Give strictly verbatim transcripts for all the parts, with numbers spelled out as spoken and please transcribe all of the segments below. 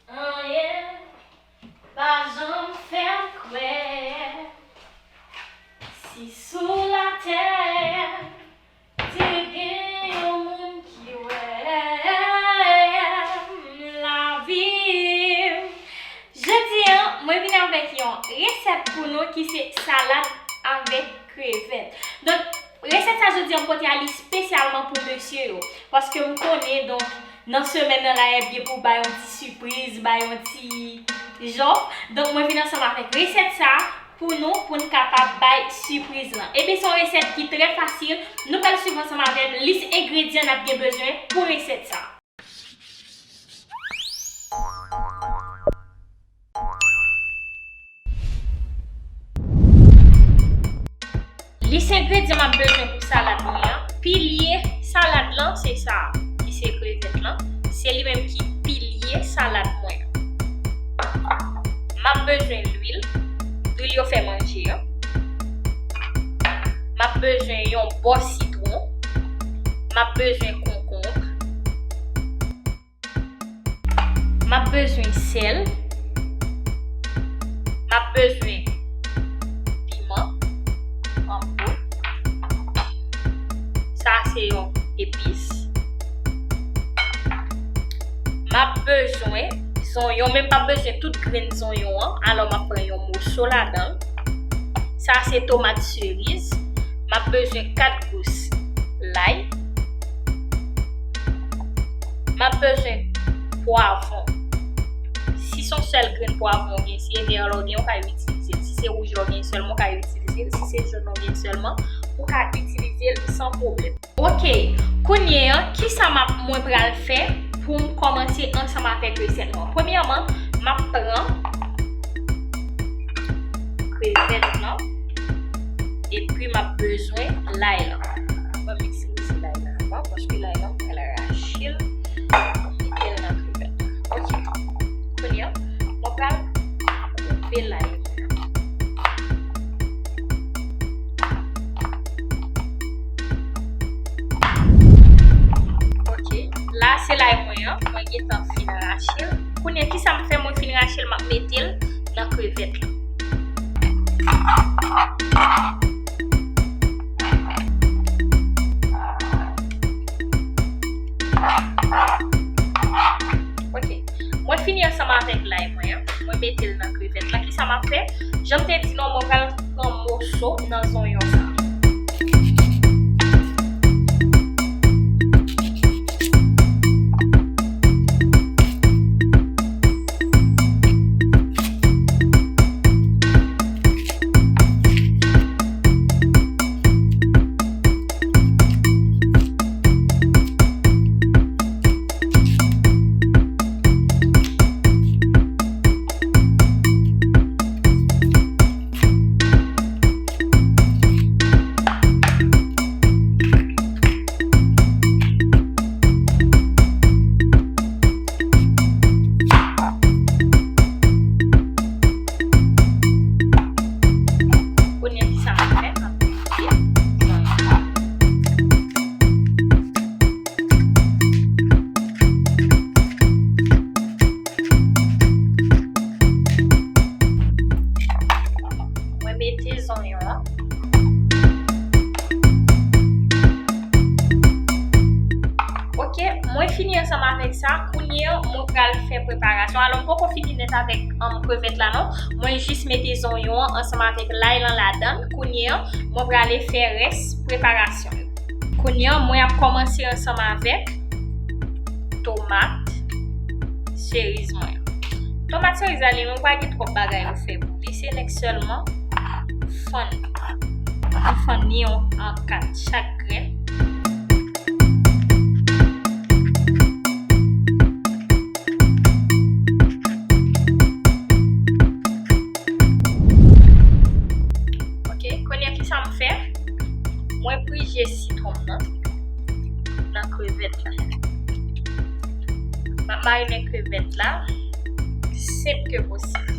Anyen pa janm fè m kwè si sou latè te gen yon moun ki wè m lavi. Jodi a, mwen vin avèk yon resèt pou nou ki se salad avèk krevèt. Donk, resèt sa jodi a m pote a li espesyalman pou mesye yo. Paske m konnen, donk, nan semèn nan la, y ap gen pou bay yon ti sipriz, bay yon ti jòf. Donk, mwen vin ansanm avèk resèt sa pou nou, pou n kapab bay sipriz lan. Ebyen, se yon resèt ki trè fasil. Nou pral swiv ansanm avè m lis engredyan n ap gen bezwen pou resèt sa. Lis engredyan m ap bezwen pou salad mwen an, pilye salad lan se sa a, ki se krevèt lan, se li menm ki pilye salad mwen an. M ap bezwen lwil, lwil yo fè manje an. M ap bezwen yon bò sitwon. M ap bezwen konkonb. M ap bezwen sèl. M ap bezwen piman an poud. Sa se yon epis. M ap bezwen zonyon, men m p ap bezwen tout grenn zonyon an. Alò, m ap pran yon moso ladan l. Sa se tomat seriz. M ap bezwen kat gous lay. M ap bezwen pwavwon. Si se yon sèl grenn pwavwon w gen, si e vè w gen, ou ka itilize l. Si se wouj w gen sèlman, ou ka itilize l. Si se jòn w gen sèlman, ou ka itilize l san pwoblèm. Oke, kounye a, kisa m ap, mwen pral fè pou m kòmanse ansanm avèk resèt lan? Premyèman, m ap pran krevèt lan, epi m ap bezwen lay lan. Mwen itilize lay lan avan, paske lay lan, mwen pral rache l, mwen mete l nan krevèt lan. Oke, kounye a, mwen pral koupe lay mwen an. Oke, la se lay mwen an, mwen gentan fin rache l. Kounye a, kisa m fè, mwen fin rache l, m ap mete l nan krevèt lan. Oke. Mwen fini ansanm avèk lay mwen an. Mwen mete l nan krevèt la. Kisa m ap fè? Jan m te di nou, mwen pral pran moso nan zonyon sa a. Kounye a, kisa m ap fè? M ap mete zanyon. Mwen mete zonyon an. Oke, mwen fini ansanm avèk sa. Kounye a, mwen pral fè preparasyon. Alò, m poko fini nèt avèk, um, krevèt la, non. Mwen jis mete zonyon an ansanm avèk lay lan ladan l. Kounye a, mwen prale fè rès preparasyon yo. Kounye a, mwen ap kòmanse ansanm avèk tomat seriz mwen. Tomat seriz la, li menm pa gen twòp bagay ou fè pou li. Se nèk sèlman fann, ou fann li an, an kat chak grenn. Oke, kounye a kisa m fè? Mwen prije sitwon m nan nan krevèt la. M ap marinen krevèt la senp ke posib.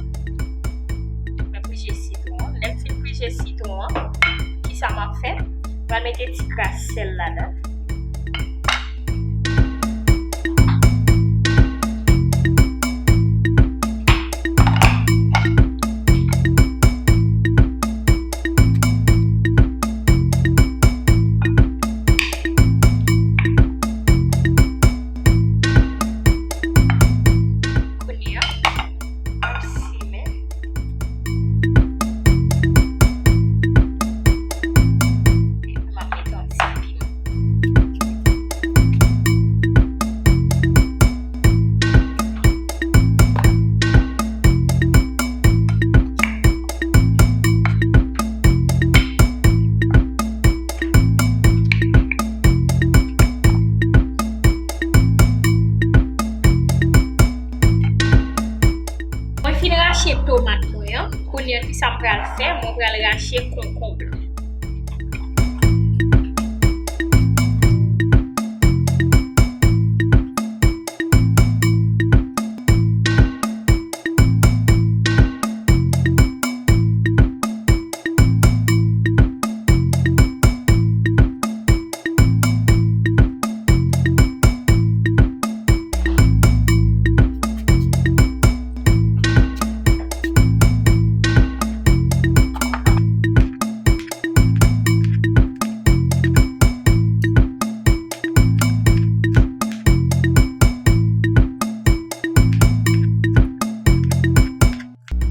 Mwen prije sitwon an. Lè m fin prije sitwon an, kisa m ap fè? M pral mete ti kras sèl ladan. Rache tomat mwen an. Kounye a, kisa m pral fè? Mwen pral rache konkonb lan.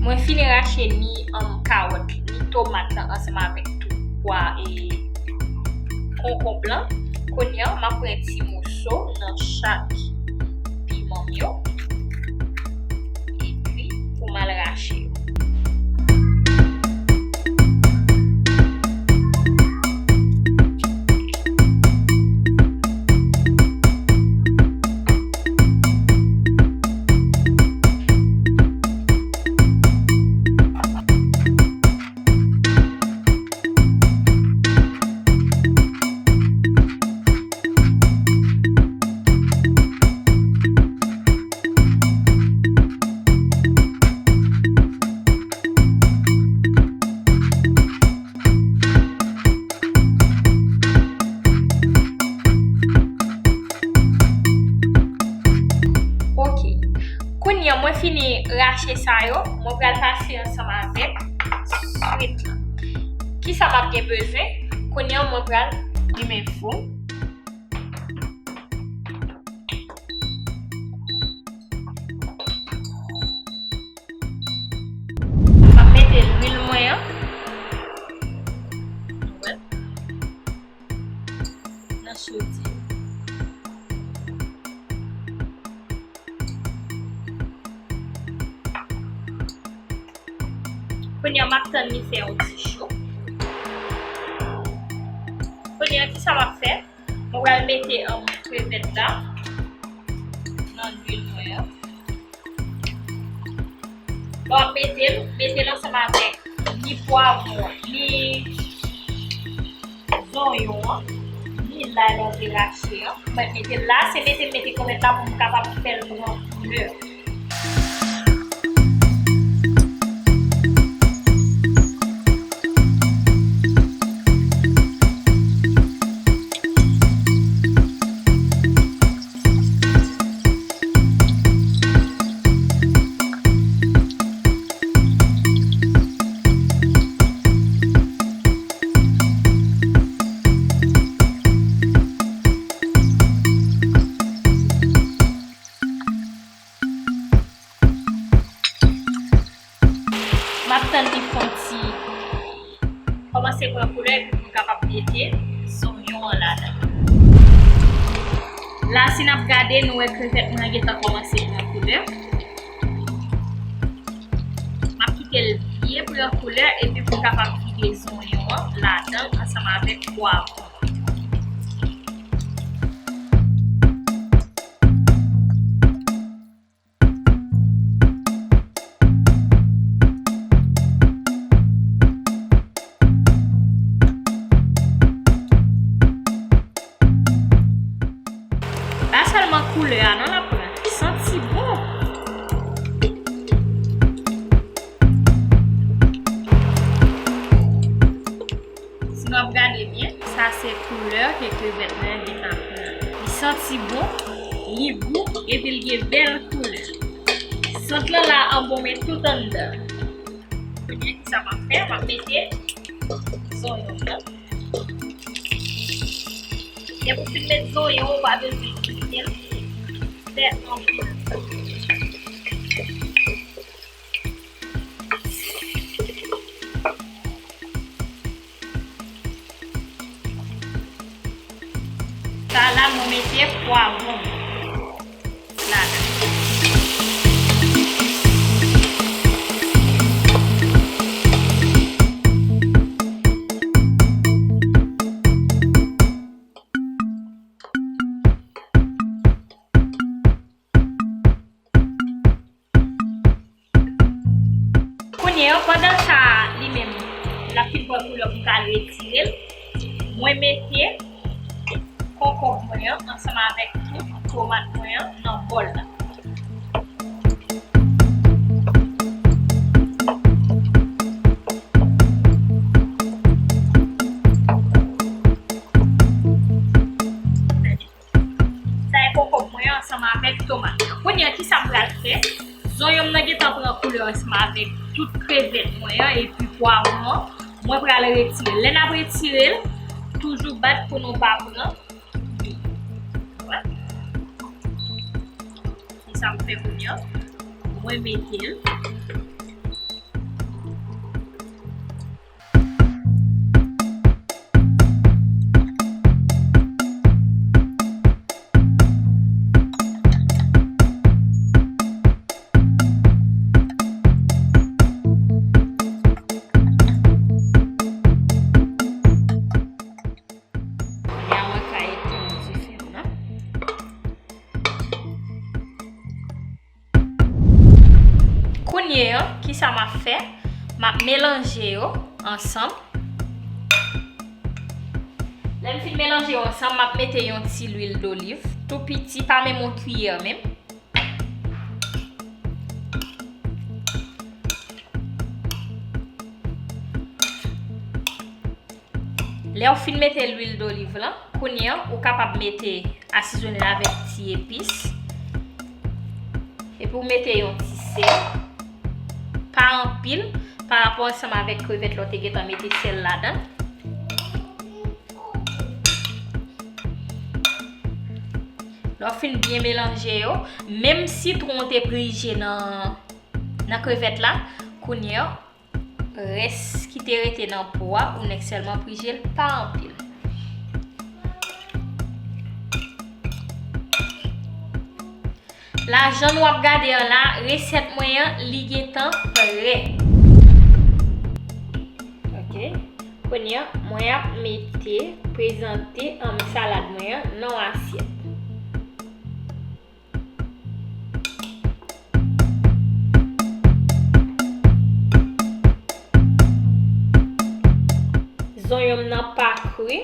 Mwen fin rache ni, um, kawòt, ni tomat lan ansanm avèk tou pwa e konkonb lan. Kounye a, m ap pran ti moso nan chak piman m yo. Epi, pou m al rache yo. Ok. Kounye a, mwen fini rache sa yo, mwen pral pase ansanm avèk swit lan. Kisa m ap gen bezwen? Kounye a, mwen pral limen fou. M ap mete lwil mwen an. Wè. Nan chodye. Kounye a, m ap tann li fè yon ti cho. Kounye a, kisa m ap fè? Mwen pral mete, um, krevèt la nan lwil mwen an. Lè w ap mete l, mete l ansanm avèk ni pwavwon, ni zonyon an, ni lay la w te rache an. Mwen mete l la, se mete m mete krevèt la pou m kapab fè l pran koulè. M ap tann li fè yon ti kòmanse pran koulè epi pou m kapab mete zonyon an ladan. La, si n ap gade, nou wè krevèt mwen gentan kòmanse pran koulè. M ap kite l byen pran koulè epi pou m kapab vide zonyon an ladan ansanm avèk pwavwon. Pa sèlman koulè a non l ap pran, li santi bon. Si n ap gade byen, sa se koulè ke krevèt mwen gentan pran. Li santi bon, li gou, epi l gen bèl koulè. Sant lan la an bon, men tout anndan. Kounye a, kisa m ap fè? M ap mete zonyon m nan. Depi w fin met zonyon, ou pa bezwen kite l fè anpil tan. Sa la, mwen mete pwavwon ladan. Kounye a, pandan sa a, li menm, l ap fin pran koulè pou m ka al retire l, mwen mete konkonb mwen an ansanm avèk tout tomat mwen an nan bòl la. Sa e konkonb mwen an ansanm avèk tomat. Kounye a, kisa m pral fè? Zonyon m nan gentan pran koulè ansanm avèk tout krevèt mwen an epi pwavwon an. Mwen pral retire l. Lè n ap retire l, toujou bat pou nou pa pran. Wè. Se sa m fè kounye a. Mwen mete l. Kounye a mwen ka etenn dife m nan. Kounye a, kisa m ap fè? M ap melanje yo ansanm. Lè m fin melanje yo ansanm, m ap mete yon ti lwil doliv, tou piti, pa menm yon kiyè menm. Lè w fin mete lwil doliv lan, kounye a, ou kapab mete, asizone l avèk ti epis. Epi w mete yon ti sèl. Pa anpil, pa rapò ansanm avèk krevèt la w te gentan mete sèl ladan. Lè w fin byen melanje yo, menm sitwon w te prije nan, nan krevèt la, kounye a, rès ki te rete nan po a, ou nèk sèlman prije l pa anpil. La, jan nou ap gade an la, resèt mwen an, li gentan prè. Ok. Kounye a, mwen ap mete, prezante, um, salad mwen an nan yon asyèt. Zonyon m nan pa kri,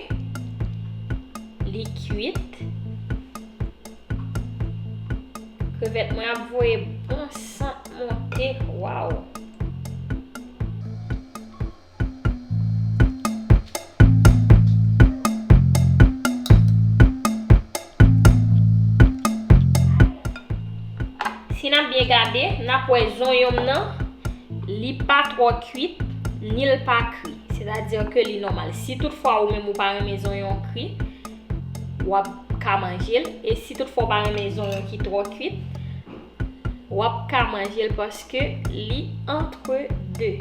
li kwit. Krevèt mwen ap voye bon sant monte, waw. Si n ap byen gade, n ap wè zonyon m nan, li pa twò kwit, ni l pa kri. Sètadi ke li nòmal. Si toutfwa ou menm ou pa renmen zonyon kri, w ap ka manje l. E si toutfwa ou pa renmen zonyon ki twò kwit, w ap ka manje l paske li entre deux.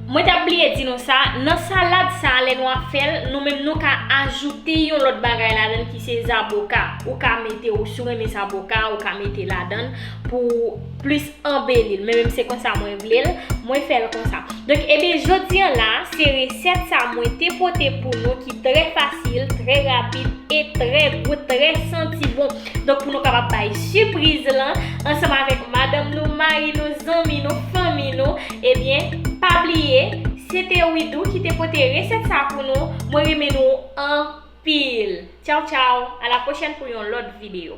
Mwen t ap bliye di nou sa, nan salad sa, lè nou ap fè l, nou menm nou ka ajoute yon lòt bagay ladan l ki se zaboka. Ou ka mete, ou si w renmen zaboka, ou ka mete ladan l pou plis anbeli l. Men menm se konsa mwen vle l, mwen fè l konsa. Donk, ebyen, jodi a la, se resèt sa mwen te pote pou nou ki trè fasil, trè rapid e trè gou, trè santi bon. Donk, pou nou kapab bay sipriz lan ansanm avèk madanm nou, mari nou, zanmi nou, fanmi nou, ebyen, pa bliye, se te Widoo ki te pote resèt sa pou nou. Mwen renmen nou anpil. Tchaw, tchaw. A la pwochèn pou yon lòt videyo.